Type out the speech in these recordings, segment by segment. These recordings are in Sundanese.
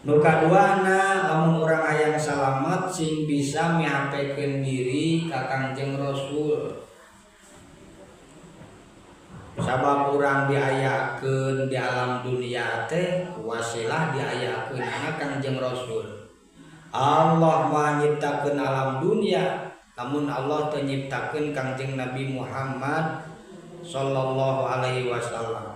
Nu kaduana lamun urang hayang salamet sing bisa mihapekeun diri ka Kangjeng Rasul. Sabab urang diayakeun di alam dunia teh wasilah diayakeunana Kangjeng Rasul. Allah maha nyiptakeun alam dunia, lamun Allah teu nyiptakeun Kangjeng Nabi Muhammad sallallahu alaihi wasallam.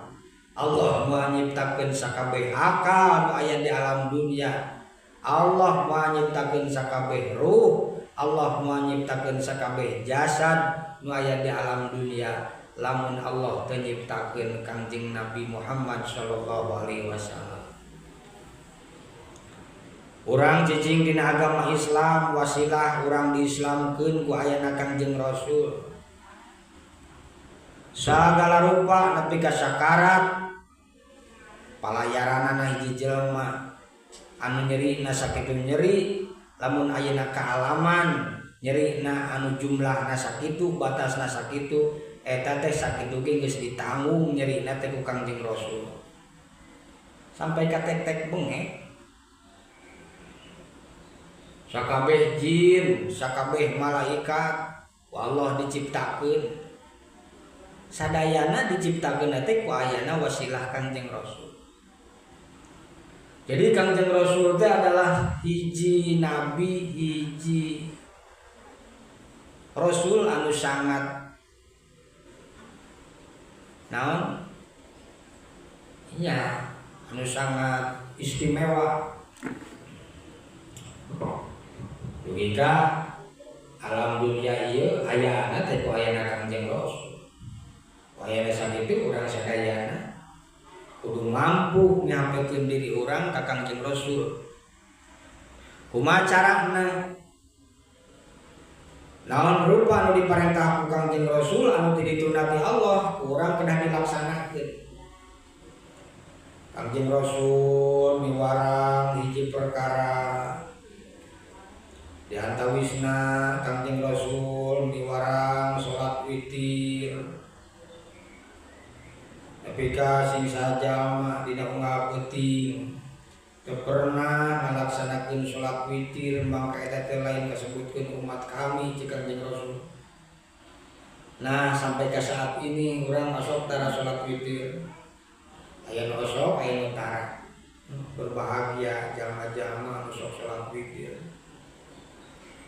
Allah maha nyiptakeun sakabeh akal nu aya di alam dunia. Allah maha nyiptakeun sakabeh ruh, Allah maha nyiptakeun sakabeh jasad nu aya di alam dunia. Lamun Allah teu nyiptakeun Kangjeng Nabi Muhammad sallallahu alaihi wasallam. Urang cicing dina agama Islam, wasilah urang diislamkeun ku ayana Kangjeng Rasul. Sagala rupa nepi ka sakarat palayaranana hiji jelema anu nyerina sakitu nyeri, lamun ayeuna kaalaman nyerina anu jumlahna sakitu, batasna sakitu, eta teh sakitu ge geus ditanggung nyerina teh ku Kangjeng Rasul. Sampai ka tek-tek bengek. Sakabeh jin, sakabeh malaikat ku Allah diciptakeun. Sadayana diciptakeun teh ku ayana wasilah Kangjeng Rasul. Jadi Kangjeng Rasul teh adalah hiji nabi, hiji rasul anu sangat naon? Nya, anu sangat istimewa. Dugi ka alam dunia ieu ayana teh ku ayana Kangjeng Rasul. Ayana sakitu urang sadayana kudu mampu nyampekeun diri urang ka Kangjeng Rasul. Kumaha carana? Naon rupa anu diparentah ku Kangjeng Rasul anu teu ditunda ti Allah, ku urang kedah dilaksanakeun. Kangjeng Rasul miwarang hiji perkara di antawisna Kangjeng Rasul miwarang salat witir. Tapi ka sing sajalma dina unggal peuting teu pernah ngalaksanakeun salat witir, mangka eta teh lain kasebutkeun umat kami cek Kangjeng Rasul. Nah, sampai ka saat ini urang osok tara salat witir. Aya nu osok, aya nu tara. Berbahagia jalma-jalma anu sok salat witir.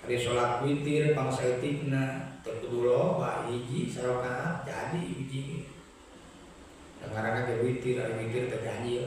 Ari salat witir pangsaeutikna teu kudu loba, hiji sarakaat jadi hiji. Ngaranna ge witir, ari witir teh ganjil.